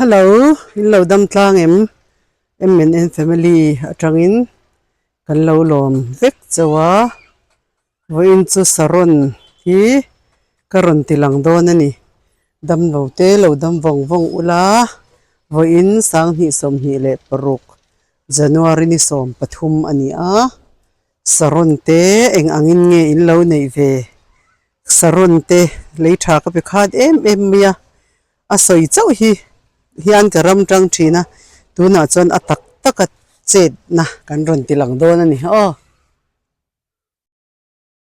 Hello, in lo dam tlang em? MNN family atangin kan lo lawm vek chauh a, vawiin chu saron hi ka rawn ti lang dawn a ni. Dam lo te lo dam vawng vawng ula, vawiin 2026 January ni 13 a ni a, saron te eng angin nge in lo neih ve? Saron te lei tha ka pe khat em em mai a, a sawi chauh hi hian ka ram tang thin a, tunah chuan a tak tak a chetna kan rawn ti lang dawn a ni aw.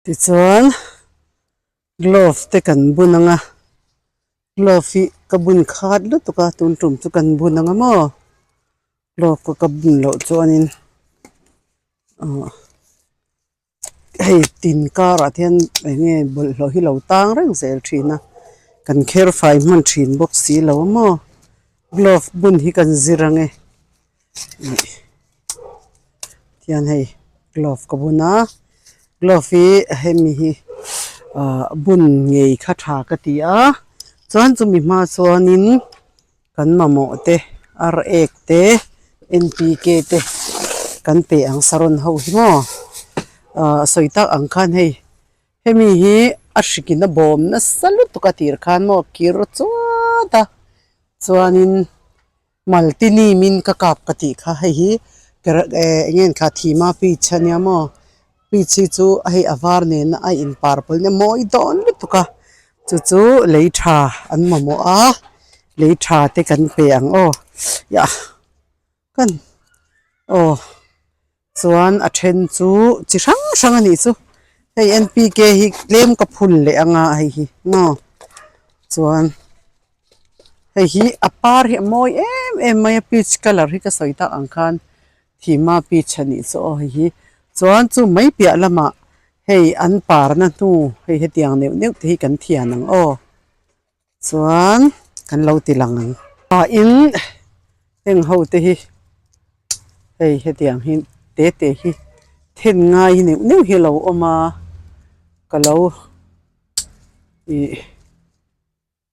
Tichuan glove te kan bun ang a, glove hi ka bun khat lutuk a tun tum chu kan bun ang a maw glove ka ka bun loh chuanin ahh. Hei tin karah te hian eng nge bawlhhlawh hi lo tang reng zel thin a kan kher fai hman thin bawk si lo a maw glove bun hi kan zir ang e ih tihian hei glove ka bun a glove hi hemi hi ah bun ngei kha tha ka ti a chuan chumi hma chuanin. Kan mamawh te, ar ek te, NPK te kan pe ang saron ho hi maw ah sawi tak ang khan hei hemi hi a hrikin a bawm nasa lutuk a tir khan maw kir chuat a chuanin maltini min ka kap ka tih kha hei hi eh eng nge kha thima peach a nia maw peach hi chu hei a var nena a in par pawlh nia mawi dawn lutuk a chu chu lei tha an mamawh a lei tha te kan pe ang aw yah kan aw chuan a then chu chi hrang hrang a nih chu hei N P K hi tlem ka phun leh anga hei hi maw chuan hei hi a par hi a mawi em em mai a peach colour hi ka sawi tak ang khan thima peach a nih chu aw hei hi chuan chu mai piah lamah hei an parna hnu hei hetiang neuh neuh te hi kan thian ang aw chuan kan lo ti lang ang ah in heng ho te hi hei hetiang hi te te hi then ngai hi neuh neuh hi a lo awm a ka lo ih.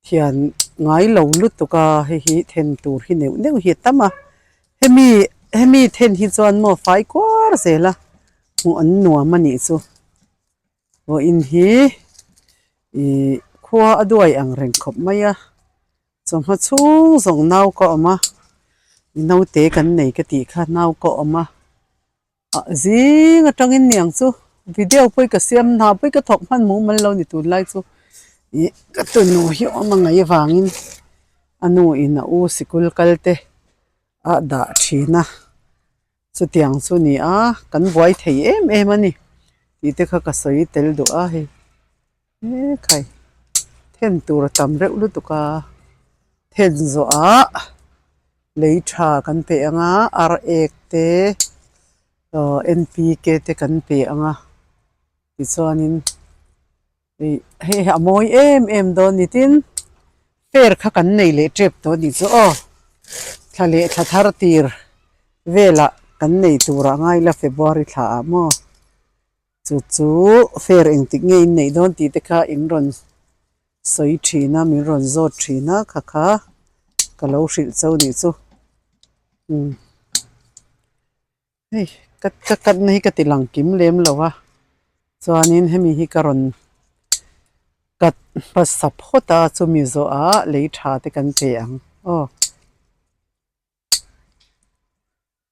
Thian ngai lo lutuk a hei hi then tur hi neuh neuh hi a tam a hemi hemi then hi chuan maw fai kuar zel a hmuh an nuam a nih chu vawiin hi ih khua a duai ang reng khawp mai a chawhma chhung zawng nau ka awm a naute kan nei ka tih kha nau ka awm a. Ah zing atangin niang chu video pawh ka siam hna pawh ka thawk hman mumal lo ni tunlai chu ih ka tunu hi awm a ngaih avangin a nu in a u sikul kal te a dah thin a chutiang chu ni a kan buai thei em em a ni tih te kha ka sawi tel duh a hei he khai then tur a tam reuh lutuk a then zawh ah. Lei tha kan pe ang a ar ek te aw NPK te kan pe ang a tichuanin ih hei hi a mawi em em dawn ni tin fair kha kan nei leh tep tawh a nih chu aw thla leh thla thar tir velah kan nei turah a ngai la February thla ah maw chu chu fair engtik nge in neih dawn tih te kha in rawn sawi thin a min rawn zawt thin a kha kha ka lo hrilh cho nih chu umm hei ka ka katna hi ka ti lang kim lem lo a chuanin hemi hi ka rawn cut hmasa phawt a chumi zawhah lei tha te kan pe ang aw.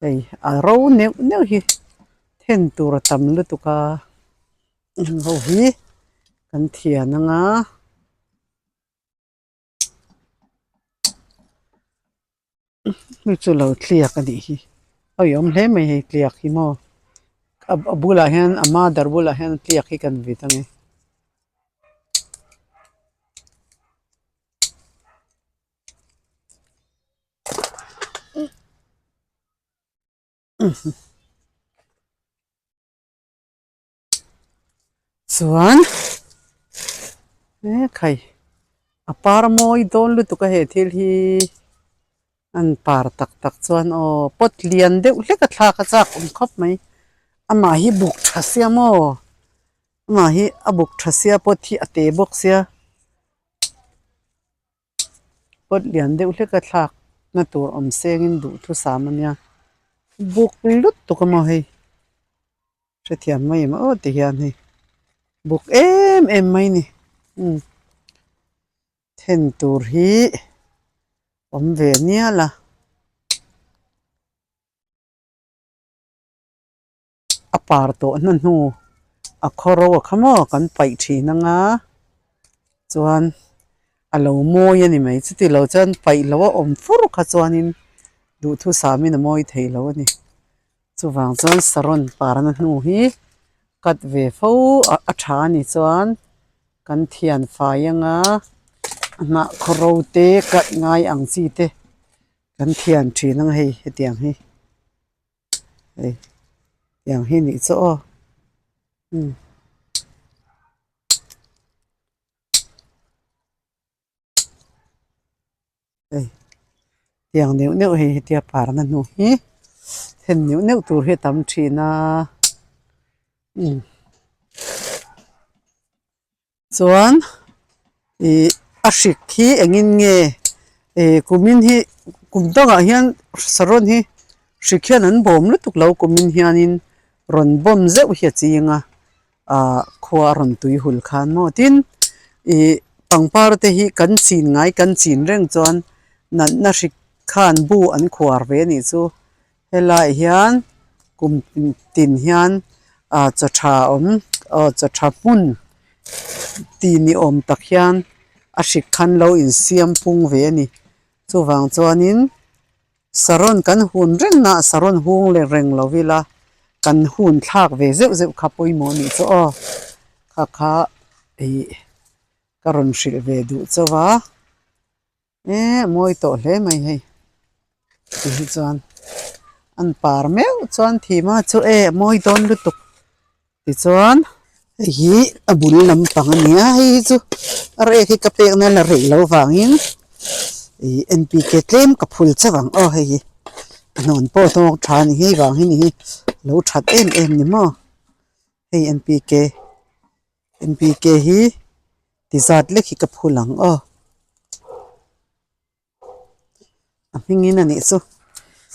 Hei a ro neuh neuh hi then tur a tam lutuk a heng ho hi kan thian ang a. Hei chu lo tliak a nih hi a awm hle mai hei tliak hi maw a bulah hian a mother bulah hian tliak hi kan vit ang e. Chuan he khai a par mawi dawn lutuk a he thil hi an par tak tak chuan aw pot lian deuh hlek a thlak a chak awm khawp mai amah hi buk tha sia maw amah hi a buk tha sia pot hi a te bawk sia. Pot lian deuh hlek a thlak na tur awm sengin duhthusam a nia buk lutuk a maw hei hrethiam mai em aw ti hian hei buk em em mai a ni umm then tur hi awm ve nial a. A par tawh hna hnu a khawro a kha maw kan paih thin anga chuan a lo mawi a ni mai chuti lo chuan paih loh a awm fur kha chuanin duhthusam in a mawi thei lo a ni chuvang chuan saron parna hnu hi cut ve fo a tha a ni chuan kan thian fai anga a hnah khawro te cut ngai ang chi te kan thian thin anga hei hetiang hi. Hei tiang hi nih chu aw umm hei tiang neuh neuh hei hetia parna hnu hi then neuh neuh tur hi a tam thin a umm Chuan ih a hrik hi engin nge ih kumin hi kum dangah hian saron hi hrik hian an bawm lutuk lo kumin hianin rawn bawm zeuh hi a ching a ah khua a rawn tui hul khan maw tin ih pangpar te hi kan chin ngai kan chin reng chuan natna hrik khan bu an khuar ve a nih chu Helaiah hian kum tin hian ah chaw tha awm aw chaw tha hmun tih ni awm tak hian a hrik khan lo insiam pung ve a ni chuvang chuanin saron kan hun reng na saron hung leh reng lo ila kan hun thlak ve zeuh zeuh kha pawimawh a nih chu aw kha kha ih ka rawn hrilh ve duh chauh a. Eee mawi tawh hle mai hei ti hi chuan an par meuh chuan thima chu e mawi dawn lutuk tichuan hei hi a bul lampang a ni a hei hi chu a rek hi ka pek na la rei loh vangin ih N P K tlem ka phul chauh ang aw hei hi a hnawn pawh tawk tha a ni hei vang hi ni hi lo that em em ni maw hei N P K N P K hi. Ti zat lek hi ka phul ang aw. A hmingin a nih chu.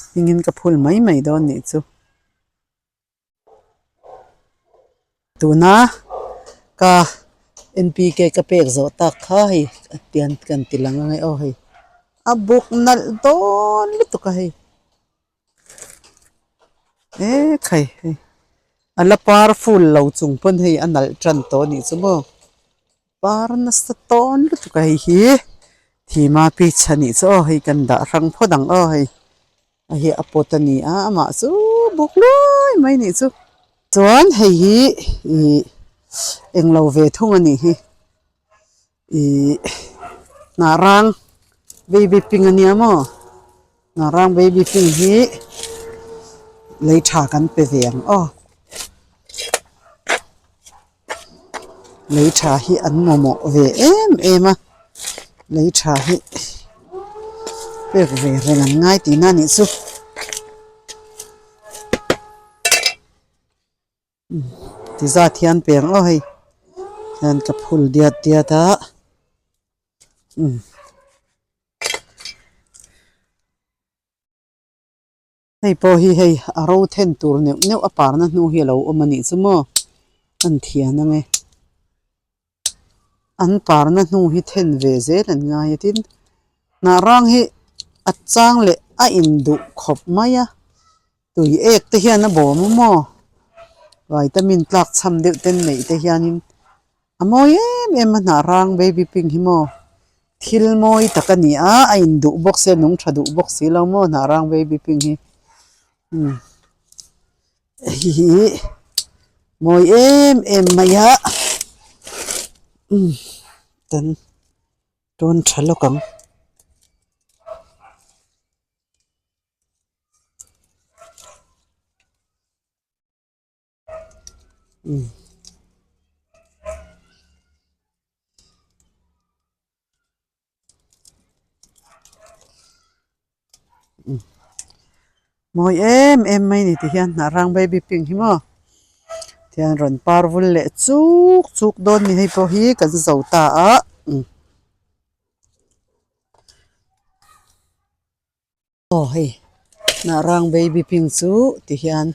Hmingin ka phul mai mai dawn nih chu. Tuna ka NPK ka pek zawh tak kha hei tian kan ti lang ange aw hei. A buk nalh dawn lutuk a hei. E khai hei a la par full lo chung pawn hei a nalh tan tawh a nih chu maw par nasa tawn lutuk a hei hi thima pitch a nih chu aw hei kan dah hrang phawt ang aw hei a hi a pot a ni a amah chu buk luai mai a nih chu chuan hei hi ih englo ve thung a nih hi Ihh hnah rang baby pink a nia maw hnah rang baby pink hi lei tha kan pe ve ang aw lei tha hi an mamawh ve em em a lei tha hi pek ve reng an ngai tihna a nih chu. Ti zat hian peng aw hei hian ka phul diat diat a umm hei pawh hi hei a ro then tur neuh neuh a parna hnu hi a lo awm a nih chu maw an thian ang e an parna hnu hi then ve zel an ngai a tin hnah rang hi a chang leh a induh khawp mai a. Tui ek te hian a bawm a maw? Vitamin tlak chham deuh ten neih te hianin a mawi em em a hnah rang baby pink hi maw thil mawi tak a ni a a induh bawk sia nung tha duh bawk si lo maw hnah rang baby pink hi umm hei hi mawi em em mai a umm kan tawn tha lawk ang. Mawi em em mai ni ti hian hnah rang baby pink hi maw tihian rawn par vul leh chuk chuk dawn ni hei pawh hi kan zo ta a. Aw hei hnah rang baby pink chu ti hian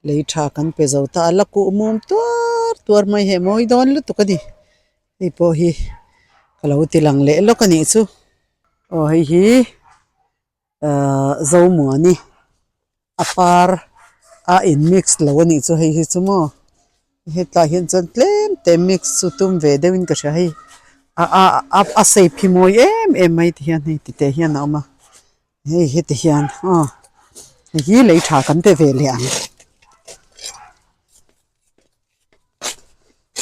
lei tha kan pe zo ta a la kuh mum tuar tuar mai hei mawi dawn lutuk a ni hei pawh hi ka lo ti lang leh lawk a nih chu aw hei hi ahh Zomuani a par a in mix lo a nih chu hei hi chu maw hetlai hian chuan tlem te mix chu tum ve deuh in ka hria hei a a a shape hi mawi em em mai ti hian hei tite hian a awm a hei heti hian aw hei hi lei tha kan pe ve leh ang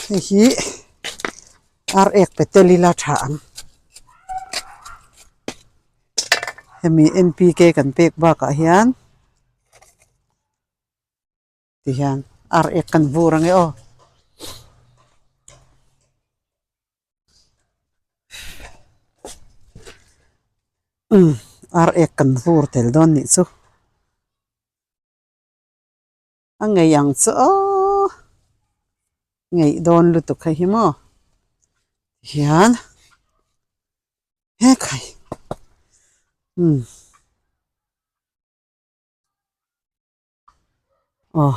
hei hi ar ek pe tel ila tha ang. Hemi N P K kan pek bakah hian tihian ar ek kan vur ang e aw. Umm ar ek kan vur tel dawn nih chu. A ngei ang chu aw ngeih dawn lutuk hei hi maw hian hekhai umm aw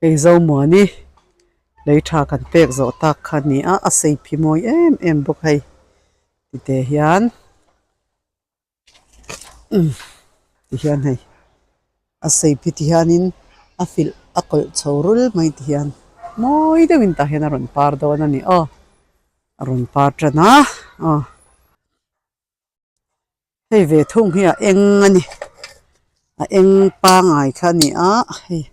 hei Zomuani lei tha kan pek zawh tak kha a ni a a sei phi mawi em em bawk hei tite hian. Umm ti hian hei a sei phi ti hianin a filh a kawlh chho rul mai ti hian mawi deuhin tah hian a rawn par dawn a ni aw a rawn par tan a aw hei ve thung hi a eng a ni a eng pangai kha a ni a hei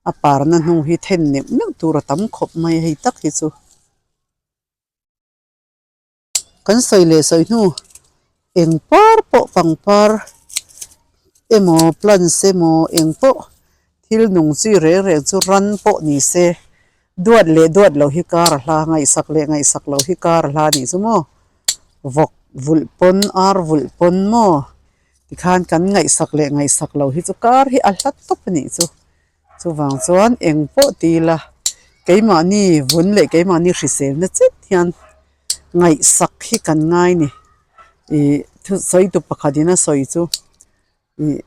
a parna hnu hi then neuh neuh tur a tam khawp mai a hei tak hi chu. Kan sawi leh sawi hnu eng par pawh pangpar emaw plants emaw eng pawh thil nung chi reng reng chu ran pawh ni se duat leh duat loh hi kar a hla ngaihsak leh ngaihsak loh hi kar a hla a nih chu maw vawk vulh pawn ar vulh pawn maw tikhan kan ngaihsak leh ngaihsak loh hi chu kar hi a hla tawp a nih chu. Chuvang chuan eng pawh ti ila keimahni vun leh keimahni hriselna chet hian ngaihsak hi kan ngai ni. Ih thusawi tu pakhatin a sawi chu ih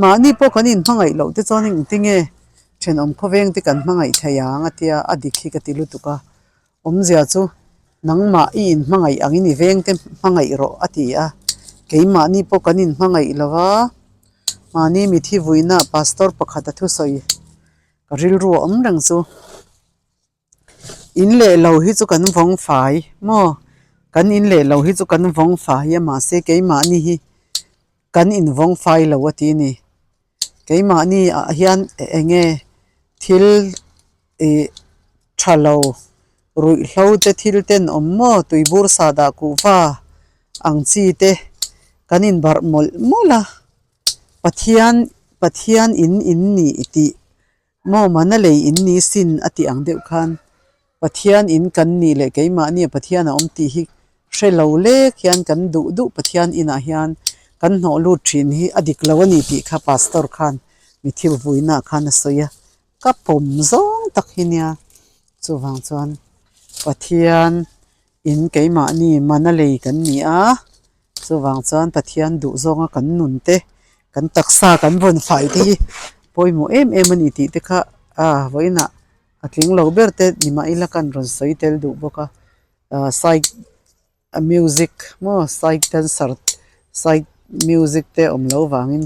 mahni pawh kan inhmangaih loh te chuan engtinge thenawm khawveng te kan hmangaih thei ang a tia a dik hi ka ti lutuk a. Awmzia chu nangmah i inhmangaih angin i vengte hmangaih rawh a ti a, keimahni pawh kan inhmangaih lo va, mahni mithi vuina pastor pakhat a thusawi ka rilru a awm reng chu. In leh lo hi chu kan vawng fai maw? Kan in leh lo hi chu kan vawng fai a mahse keimahni hi kan invawng fai lo a ti a ni. Keimahni ah hian eng nge thil ih tha lo ruihhlo te thil ten awm maw tuibur sahdah kuhva ang chi te kan inbarh mawlh mawlh a Pathian Pathian in in nih tih maw mana lei in ni sin a tih ang deuh khan Pathian in kan nih leh keimahni a Pathian a awm tih hi hre lo lek hian kan duh duh Pathian inah hian kan hnawh lut thin hi a dik lo a ni tih kha Pastor khan mi thil vuinaah khan a sawi a. Ka pawm zawng tak hi nia, chuvang chuan Pathian in keimahni mana lei kan ni a, chuvang chuan Pathian duh zawnga kan nun te, kan taksa kan vawn fai te hi pawimawh em em a ni tih te kha a vawiinah a tling lo ber te ni mah ila kan rawn sawi tel duh bawk a, ah side a music maw side dancer side music te awm loh vangin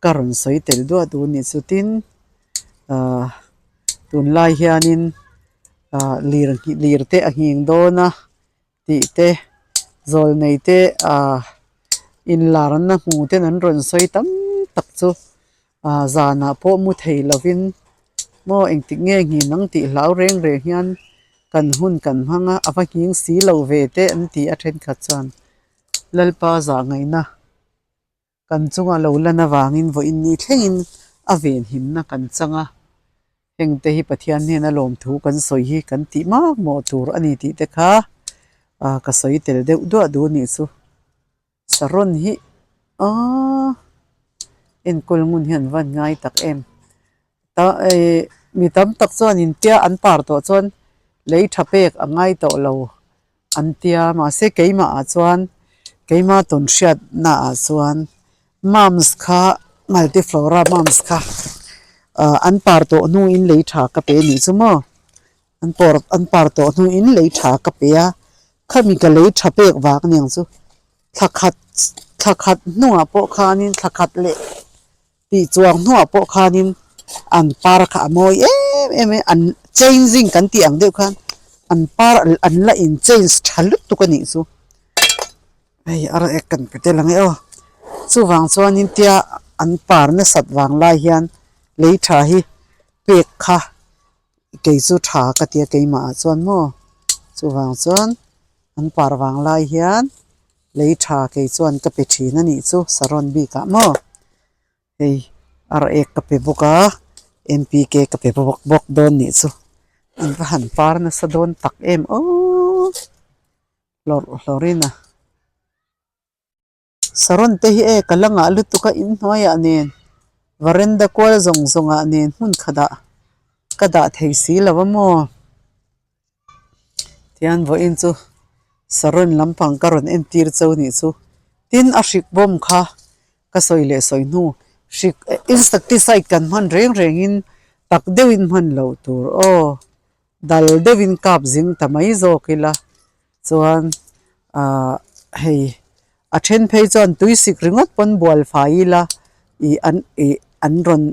ka rawn sawi tel duah duh a nih chu tin ahh tunlai hianin ahh lir lir te a nghing dawn a tih te zawl nei te ahh inlarna hmu ten an rawn sawi tam tak chu ahh zanah pawh mu thei lovin maw engtik nge nghin ang tih hlau reng reng hian kan hun kan hmang a a va nghing si lo ve te an ti a thenkhat chuan Lalpa zah ngaihna kan chunga lo lan avangin vawiin ni thlengin a venhimna kan chang a, hengte hi Pathian hnena lawmthu kan sawi hi kan tih mak mawh tur a ni tih te kha ah ka sawi tel deuh duah duh a nih chu. Saron hi aaa enkawl ngun hian van ngai tak em ta eh mi tam tak chuan intia an par tawh chuan lei tha pek a ngai tawh lo an tia mahse keimah ah chuan keima tawn hriatna ah chuan. Mums kha multiflora mums kha ah an par tawh hnuin lei tha ka pe anih chu maw an pawr an par tawh hnuin lei tha ka pe a khami ka lei tha pek vang aniang chu thla khat thla khat hnungah pawh khanin thla khat leh tih chuang hnuah pawh khanin an par kha a mawi em em a an changing kan tih ang deuh khan an par an la in change tha lutuk anih chu. Hei a rawn ek kan pe tel ang e aw. Chuvang chuanin tia an par nasat vang lai hian lei tha hi pek kha kei chu tha ka tia keimah ah chuan maw. Chuvang chuan an par vang lai hian lei tha kei chuan ka pe thin a nih chu saron bik ah maw. Hei a rawn ek ka pe bawk a N P K ka pe bawk bawk dawn nih chu. An va han par nasa dawn tak em aww. Hlawrh hlawrhin a saron te hi e ka la ngah lutuk a inhnuaiah nen varanda kual zawng zawngah nen hmun khatah ka dah thei si lo a maw tihian vawiin chu saron lampang ka rawn entir cheu nih chu tin a hrik bawm kha ka sawi leh sawi hnu hrik insecticide kan hman reng rengin tak deuhin hman loh tur aw. Dal deuhin kap zing ta mai zawk ila chuan ahh hei a then phei chuan tui sik ringawt pawn bual fai ila ih an ih an rawn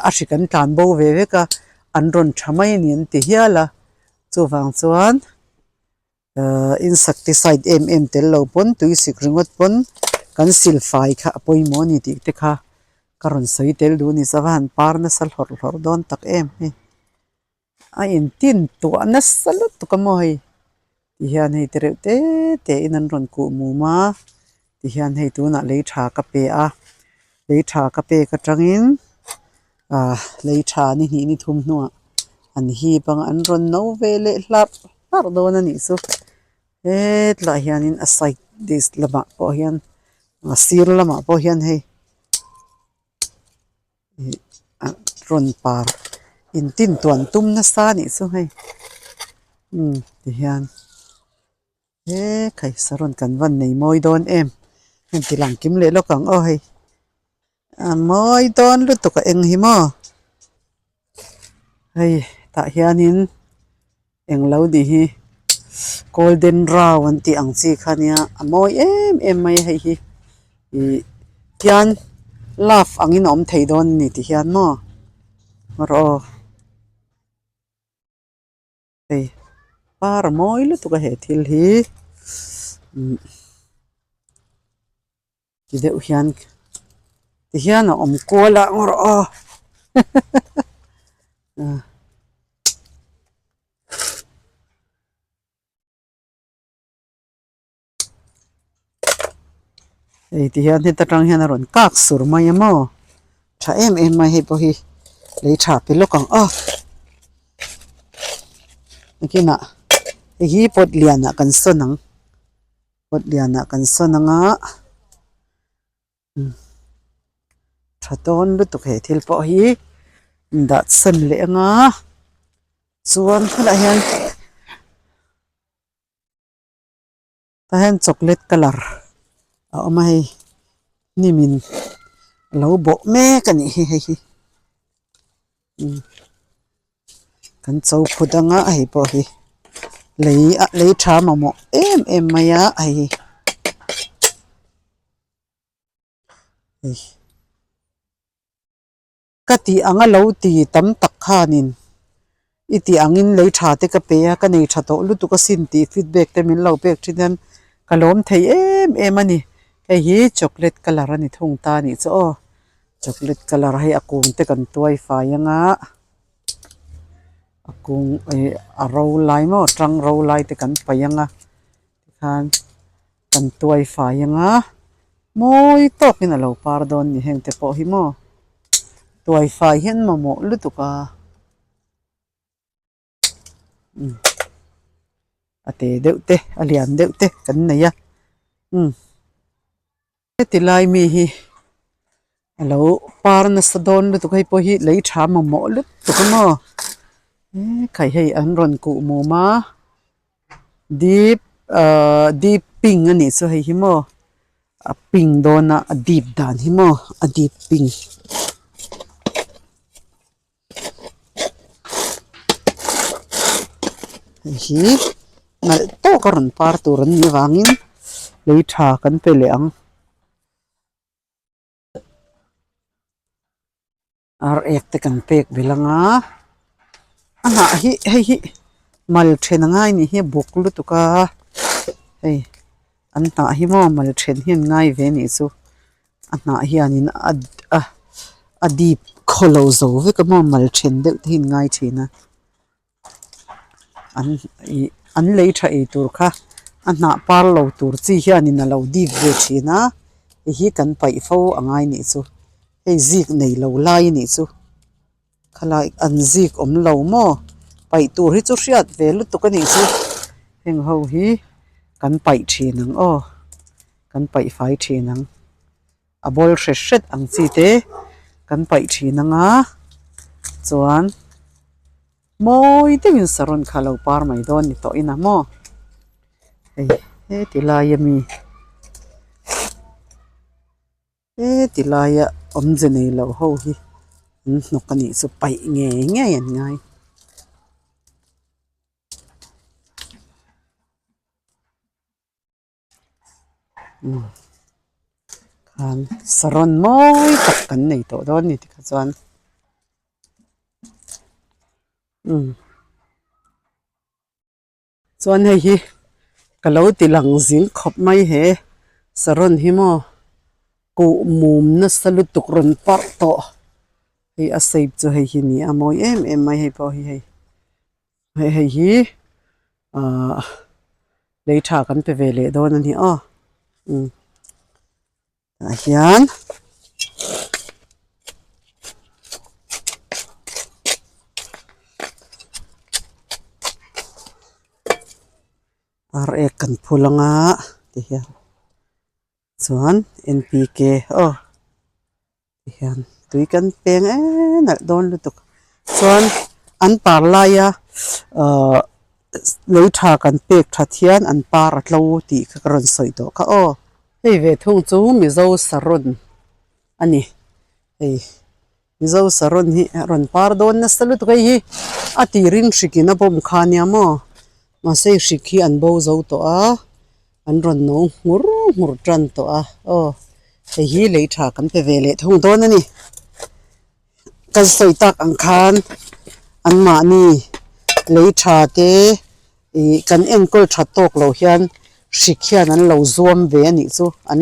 a hrik an tlan bo ve vek a an rawn tha mai a ni an ti hial a chuvang chuan ahh insecticide em em tel lo pawn tui sik ringawt pawn kan sil fai kha a pawimawh a ni tih te kha ka rawn sawi tel duh a ni chuan a han par nasa hlawrh hlawrh dawn tak em hei. A intin tuah nasa lutuk a maw hei tihian hei te reuh te te in an rawn kuh mum a tihian hei tunah lei tha ka pe a lei tha ka pek atangin ah lei tha ni hnih ni thum hnuah an hip ang an rawn no ve leh hlarh hlarh dawn a nih chu hetlaiah hianin a side this lamah pawh hian a sir lamah pawh hian hei. Ih a rawn par intin tuan tum nasa anih chu hei umm tihian he khai saron kan van nei mawi dawn em heng ti lang kim leh lawk ang aw hei a mawi dawn lutuk a eng hi maw hei tah hianin englo nih hi golden round an tih ang chi kha nia a mawi em em mai a hei hi ih tian love angin a awm thei dawn a ni ti hian maw rawh aw hei par a mawi lutuk a he thil hi umm ti deuh hian ti hian a awm kual a ngaw rawh aw hei ti hian heta tang hian a rawn kak sur mai a maw tha em em mai hei pawh hi lei tha pe lawk ang aw nakinah hei hi pot lianah kan sawn ang. Kawt lianah kan sawn ang a tha dawn lutuk he thil pawh hi dah sawn leh ang a chuan helaiah hian tah hian chocolate colour a awm a hei hnim in a lo bawh mek a nih hi hei hi Kan cho phut anga hei pawh hi lei a lei tha mamawh em em mai a hei hi hei ka tih anga lo ti tam tak khanin i tih angin lei tha te ka pe a ka nei tha tawh lutuk asin tih feedback te min lo pek thin hian ka lawm thei em em a ni hei hi chocolate colour a ni thung ta a nih chu aw. Chocolate colour hei a kung te kan tuai fai anga a kung ih a ro lai maw tang ro lai te kan paih anga tikhan kan tuai fai anga mawi tawkin a lo par dawn a ni heng te pawh hi maw tuai fai hian mamawh lutuk a umm a te deuh te a lian deuh te kan nei a umm heti lai mi hi a lo par nasa dawn lutuk hei pawh hi lei tha mamawh lutuk a maw ekhai hei an rawn kuh mum a deep ahh deep pink a nih chu hei hi maw. A pink dawn a a dip dan hi maw a dip pink. Hei hi nalh tawk a rawn par tur an nih avangin lei tha kan pe leh ang. Ar ek te kan pek belh ang a a hnah hi hei hi mal then a ngai nih hi a bawk lutuk a hei an hnah hi maw mal then hi an ngai ve anih chu a hnah hianin a a a dip khaw lo zo vek a maw mal then deuh te hi an ngai thin a. An ih an lei tha ei tur kha a hnah par lo tur chi hianin a lo dip ve thin a hei hi kan paih fo a ngai nih chu hei zik nei lo lai a nih chu khalai an zik awm lo maw paih tur hi chu hriat ve lutuk a nih chu heng ho hi kan paih thin ang aw kan paih fai thin ang. A bawl hret hret ang chi te kan paih thin ang a chuan mawi deuhin saron kha a lo par mai dawn ni tawh in a maw hei heti laia mi heti laia awmze nei lo ho hi an hnawk a nih chu paih ngei ngei an ngai. Khan saron mawi tak kan nei tawh dawn a ni tikha chuan umm chuan hei hi ka lo ti lang zing khawp mai he saron hi maw kuh mum nasa lutuk rawn parh tawh hei a shape chu hei hi a ni a mawi em em mai hei pawh hi hei hei hei hi ahh. Lei tha kan pe ve leh dawn a ni aw umm tah hian ar ek kan phul anga tihian chuan N P K aw. Tihian tui kan peng em nalh dawn lutuk chuan an par laia ahh lei tha kan pek that hian an par a tlo tih kha ka rawn sawi tawh kha aw. Hei ve thung chu Mizo saron a ni hei Mizo saron hi a rawn par dawn nasa lutuk hei hi a tirin hrikin a bawm kha nia maw mahse hrik hi an bo zo tawh a. An rawn no nghur nghur tan tawh a aw hei hi lei tha kan pe ve leh thung dawn a ni kan sawi tak ang khan an mahni lei tha te ih kan enkawl that tawk loh hian hrik hian an lo zuam ve a nih chu an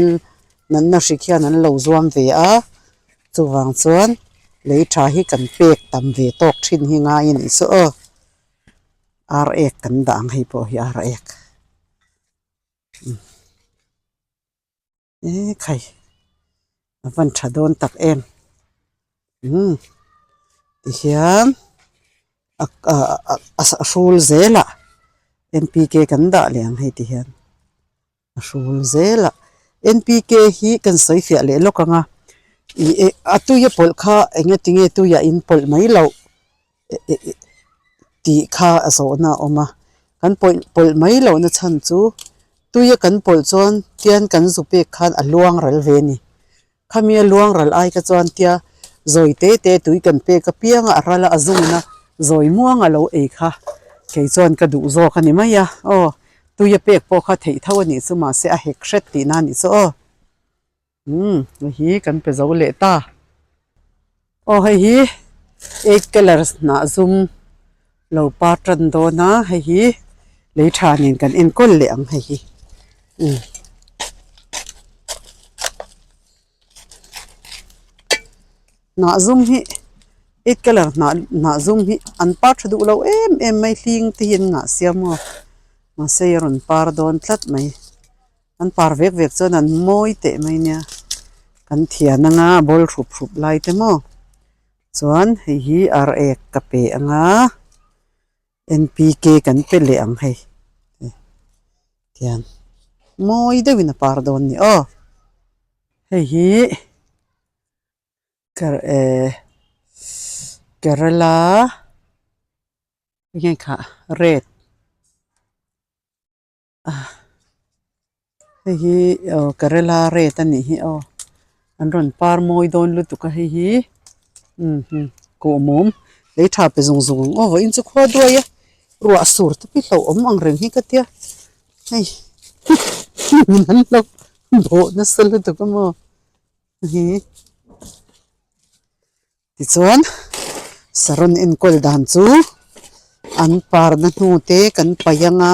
natna hrik hian an lo zuam ve a chuvang chuan lei tha hi kan pek tam ve tawk thin hi ngai a nih chu aw. Ar ek kan dah ang hei pawh hi ar ek e khai a van tha dawn tak em umm tihian a a hrul zelah N P K kan dah leh ang hei tihian a hrul zelah N P K hi kan sawi fiah leh lawk ang a ih a tui a pawlh kha eng enge tuiah in pawlh mai loh. Tih kha a zawhna a awm a, kan pawlh pawlh mai lohna chhan chu tuia kan pawlh chuan tian kan zu pek khan a luang ral ve a ni. Khami a luang ral ai kha chuan tia zawi te te tui kan pek apiang a, a ral a a zungna zawi muang a lo ei kha kei chuan ka duh zawk a ni mai a, aw tuia pek pawh kha theih tho a nih chu mahse a hek hret tihna a nih chu aw. Umm hei hi kan pe zo leh ta aw hei hi eight colours hnah zum lo par tan dawn a hei hi lei tha nen kan enkawl leh ang hei hi umm. Hnah zum hi eight colour hnah hnah zum hi an par tha duh lo em em mai hling te hi an ngah sia maw mahse a rawn par dawn tlat mai. An par vek vek chuan an mawi teh mai nia kan thian anga a bawl hrup hrup lai te maw chuan hei hi ar ek ka pe anga N P K kan pe leh ang hei tian mawi deuhin a par dawn a ni aw hei hi Kerala. Enge kha red. Hei hi aw Kerala red a nih hi aw an rawn par mawi dawn lutuk a hei hi umm kawhmawm lei tha pe zawng zawng ang aw vawiin chu khua duai a ruah sur te pi hlauhawm ang reng hi ka tia hei hmun an lo bawh nasa lutuk a maw hi tichuan saron enkawl dan chu an parna hnu te kan paih anga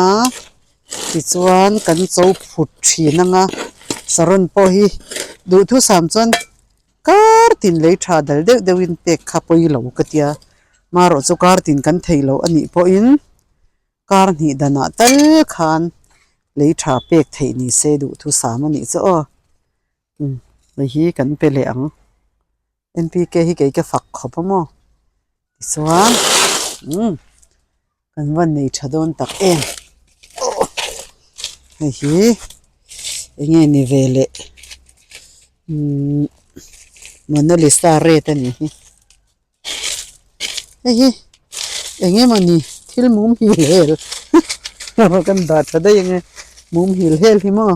tichuan kan cho phut thin anga saron pawh hi duhthusam chuan kar tin lei tha dal deuh deuh in pek kha pawi lo ka tia marawh chu kar tin kan thei loh a nih pawhin kar hnih danah tal khan lei tha pek theih ni se duhthusam a nih chu aw. Umm hei hi kan pe leh ang N P K hi kei ka fak khawp a maw tichuan umm kan van nei tha dawn tak em aw hei hi eng nge ni ve leh umm Monalisa red a nih hi hei hi eng emawni thil mum hil hel kan dah tha daih ang e mum hil hel hi maw.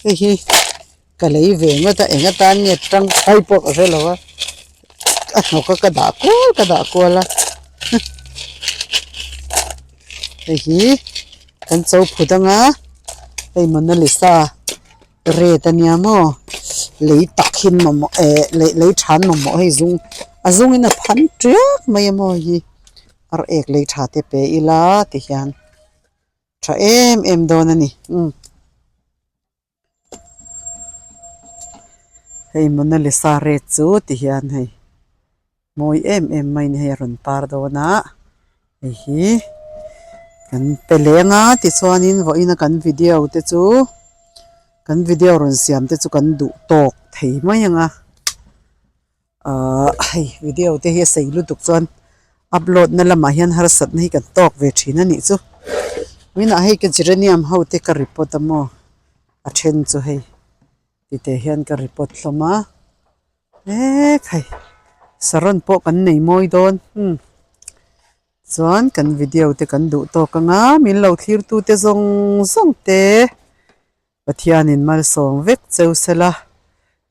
Hei hi ka lei ve ngawt a eng atan nge tangkai pawh ka hre lo a a hnawk a ka dah kual ka dah kual a hei hi kan cho phut anga hei Monalisa Red ania maw lei tak hi mamawh eh lei lei than mamawh hei zung a zungin a phan tiak mai a maw hi ar ek lei tha te pe ila ti hian tha em em dawn a ni umm hei Monalisa red chu ti hian hei mawi em em mai a ni hei a rawn par dawn a hei hi kan pe leng a tichuanin vawiin a kan video te chu kan video rawn siam te chu kan duh tawk thei mai ang a ahh hei video te hi a sei lutuk chuan upload na lamah hian harsatna hi kan tawk ve thin a nih chu vawiinah hei ka geranium ho te ka report a maw a then chu hei titeh hian ka report hlawm a. Mek hei saron pawh kan nei mawi dawn umm chuan kan video te kan duh tawk anga min lo thlir tu te zawng zawng te Pathianin malsawm vek cheu sela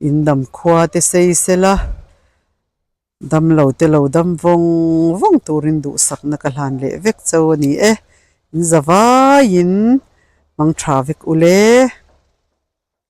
in dam khua te sei sela damlo te lo dam vawng vawng turin duhsakna ka hlan leh vek cheu a ni e in zavaiin hmang tha vek ule.